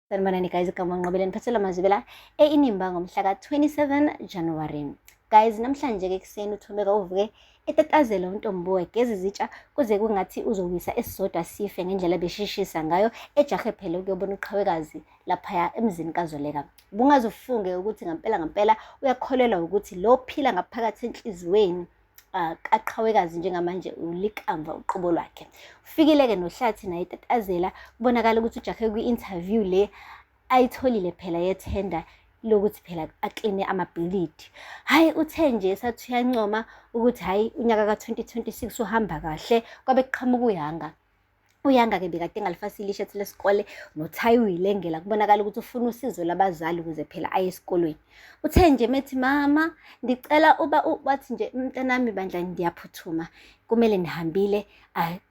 Sanibonani guys, igama Nqobile niphathela amazwi la e-Inimba ngomhla ka-27 January. Guys, namhlanje-ke ekuseni uThobeka uvuke etatazela uNtombi wegeza izitsha kuze kungathi uzowisa esisodwa sife ngendlela ebeshishisa ngayo, ejahe phela ukuyobona uqhawekazi laphaya emzini kaZoleka. Bungaze ufunge ukuthi ngampela ngampela uyakholelwa ukuthi lo phila ngaphakathi enhliziyweni kaqhawekazi njengamanje ulikamva uqobo lwakhe. Ufikile-ke noHlathi naye etatazela, kubonakala ukuthi ujahe kwi-interview le ayitholile phela yethenda lokuthi phela akline amabhilidi. Hhayi, uthe nje esathi uyancoma ukuthi hhayi unyaka ka-2026 uhamba kahle, kwabe kuqhamuka uYanga. UYanga-ke bekade engalifasile ishethi lesikole nothayi uyilengela, kubonakala ukuthi ufuna usizo lwabazali ukuze phela aye esikolweni. Uthe nje methi mama ndicela uba wathi nje mntanami bandla ndiyaphuthuma kumele ndihambile,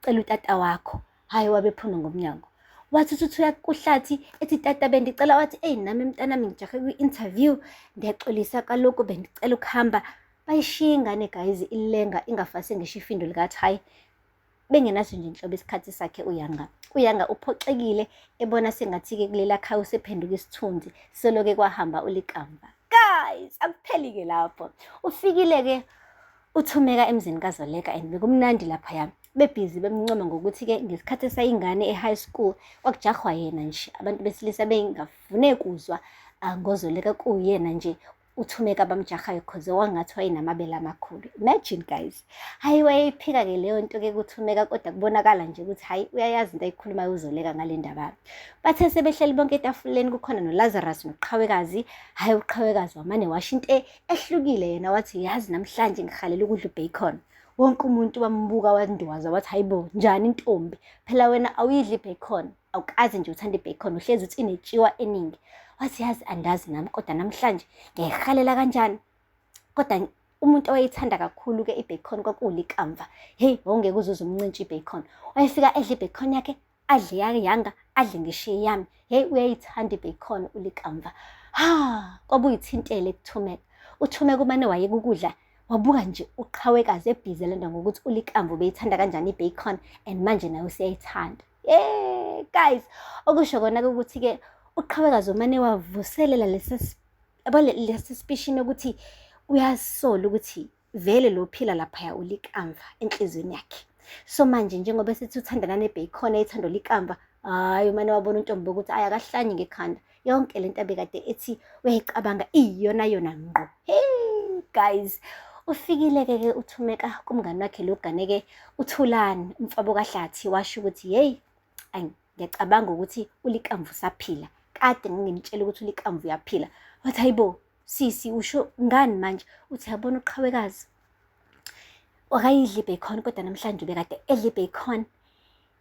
cela utata wakho. Hhayi, wabe ephuma ngomnyango. Wathi uthi uyakuhlathi ethi tata bendicela, wathi eyi nami mntanami ngijahe kwi-interview ndiyaxolisa kaloku bendicela ukuhamba. Bayishiya ingane guys ilenga ingafase ngisho ifindo likathayi, bengenaso nje inhlobo isikhathi sakhe uYanga. UYanga uphoxekile ebona sengathi-ke kulela khaya usephenduka isithunzi seloke kwahamba uLikamva. Guys, akupheli-ke lapho. Ufikile-ke uThumeka emzini kaZoleka and bekumnandi laphaya. Bebhizi bemncoma ngokuthi-ke ngesikhathi esayingane e-high school kwakujahwa yena nje, abantu besilisa bengafune kuzwa ngoZoleka kuwuyena nje uThumeka abamjahayo cause wangathi wayenamabele amakhulu. Imagine guys. Hhayi, wayeyiphika-ke leyo nto-ke kuThumeka, kodwa kubonakala nje ukuthi hhayi uyayazi into ayikhulumayo uZoleka ngale ndaba. Bathe sebehleli bonke etafuleni kukhona noLazarus noQhawekazi. Hhayi, uQhawekazi wamane washo into ehlukile yena, wathi yazi namhlanje ngihalela ukudla ubacon. Wonke umuntu wambuka wandiwaza wathi hayibo njani intombi, phela wena awuyidli ibacon, awukaze nje uthanda ibacon, uhlezi uthi inetshiwa eningi. Wathi yazi andazi nami kodwa namhlanje ngiyayihalela kanjani. Kodwa umuntu owayethanda kakhulu-ke ibacon kwakuwuLikamva. Hheyi, wawungeke uzuze umncintshe ibacon. Wayefika edle ibacon yakhe, adle yanga, adle ngisho eyami. Hheyi, uyayithanda ibacon uLikamva. Ha, kwabuyithintele kuThumeka. UThumeka umane wayeka ukudla, wabuka nje uqhawekazi ebhizi lento ngokuthi uLikamva ubeyithanda kanjani ibacon and manje naye useyayithanda. Yeah, guys, okusho kona-ke ukuthi-ke uqhawekazi umane wavuselela lesi suspicion ukuthi uyasola ukuthi vele lo phila laphaya uLikamva enhliziyweni yakhe. So manje njengoba esithi uthandana nebacon eyithandwa Likamva, hhayi umane wabona uNtombi ukuthi ayi akahlanyi ngekhanda. Yonke lento abekade ethi uyayicabanga iyona yona ngqo. Hey guys, ufikile-ke ke uThumeka kumngani wakhe lo ganeke uThulani umfabo kaHlathi, washo ukuthi hey ngiyacabanga ukuthi uLikamva usaphila. Kade ngingimtshela ukuthi uLikamva uyaphila. Wathi hayibo sisi usho ngani manje? Uthi yabona uqhawekazi wakayidla ibacon kodwa namhlanje ubekade edla ibacon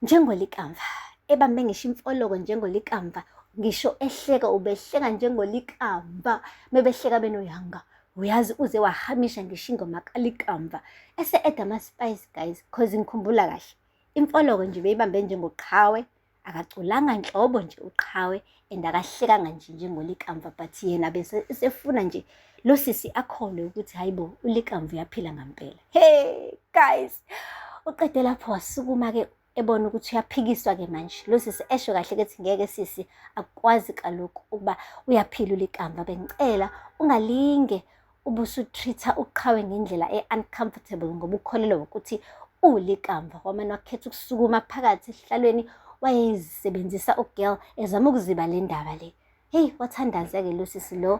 njengoLikamva, ebambe ngisho imfoloko njengoLikamva, ngisho ehleka ubehleka njengoLikamva, mebehleka benoYanga. Uyazi uze wahamisha ngisho ingoma kaLikamva ese eda ama-spice guys, cause ngikhumbula kahle imfoloko nje beyibambe njengoqhawe, akaculanga nhlobo nje uqhawe and akahlekanga nje njengoLikamva, but yena bese esefuna nje lo sisi akholwe ukuthi hayibo uLikamva uyaphila ngampela. Hey guys, uqede lapho wasukuma-ke ebona ukuthi uyaphikiswa-ke manje lo sisi, esho kahle ukuthi ngeke sisi akukwazi kaloku ukuba uyaphila uLikamva, bengicela ungalinge ubusutreat-a uqhawe ngendlela e-uncomfortable ngoba ukholelwa ukuthi uLikamva. Wamane wakhetha ukusukuma phakathi esihlalweni, wayezisebenzisa ugirl ezama ukuziba le ndaba le. Hey, wathandaza-ke lo sisi lo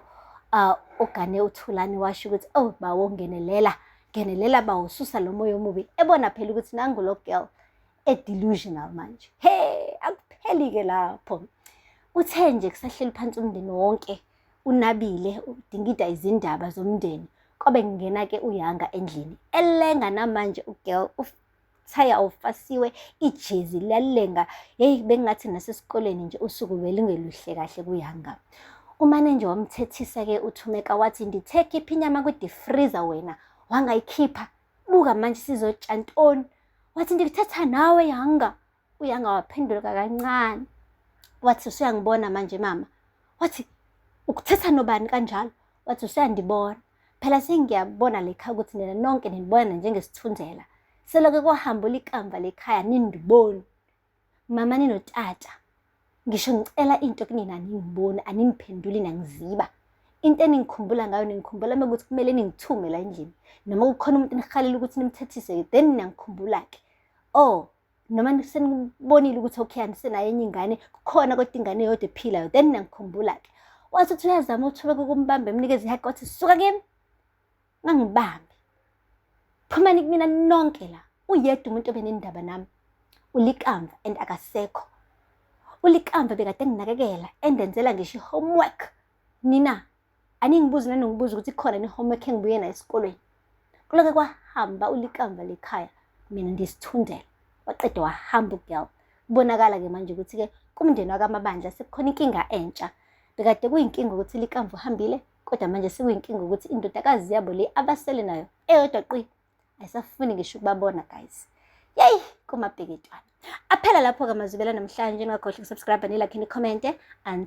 ogane uThulani, washo ukuthi oh bawo ngenelela, ngenelela bawo, susa lo moya omubi, ebona phela ukuthi nangu lo girl e-delusional manje. Hey, akupheli-ke lapho. Uthe nje kusahleli phansi umndeni wonke unabile udingida izindaba zomndeni, kwabe kungena-ke uYanga endlini elenga namanje ugirl uthaya awufasiwe ijezi liyalenga. Hey, bengathi nasesikoleni nje usuku belingeluhle kahle kuYanga. Umane nje wamthethisa-ke uThumeka wathi ndithe khipha inyama kwi-deep freezer wena wangayikhipha, buka manje sizotsha ntoni. Wathi ndikuthetha nawe Yanga. UYanga waphendula kancane wathi usuyangibona manje mama. Wathi ukuthetha nobani kanjalo? Wathi usuyandibona phela, sengiyabona le khaya ukuthi nina nonke nindibona njengesithunzela, seloke kwahamba uLikamva lekhaya nindiboni mama ninotata. Ngisho ngicela into kunina aningiboni, aningiphenduli nangiziba. Into eningikhumbula ngayo ningikhumbula uma kuthi kumele ningithume la endlini. Noma kukhona umuntu enihalela ukuthi nimthethise then niyangikhumbula-ke. Oh, noma senibonile ukuthi okay anisenayo enye ingane, kukhona kodwa ingane eyodwa ephilayo then niyangikhumbula-ke. Wathi uthi uyazama uThobeka ukumbamba emnikeze i-hug wathi suka kimi. Ngangibambe. Phumani kumina nonke la. Uyedwa umuntu obenendaba nami. Ulikamva and akasekho. Ulikamva bekade enginakekela endenzela ngisho i-homework. Nina aningibuzi nanongibuza ukuthi ikhona ne-homework engibuye nayo esikolweni. Kuloke kwahamba ulikamva lekhaya mina ndisithundela. Waqeda wahamba ugirl. Kubonakala-ke manje ukuthi-ke kumndeni wakaMabandla sekukhona inkinga entsha. Bekade kuyinkinga ukuthi likamva uhambile kodwa manje sekuyinkinga ukuthi indodakazi yabo le abasele nayo eyodwa qwi ayisafuni ngisho ukubabona guys. Yeyi kumabheketwana. Aphela lapho-ke mazibela namhlanje, ningakhohlwa ukusubscribe, nilike, nikhomente. Until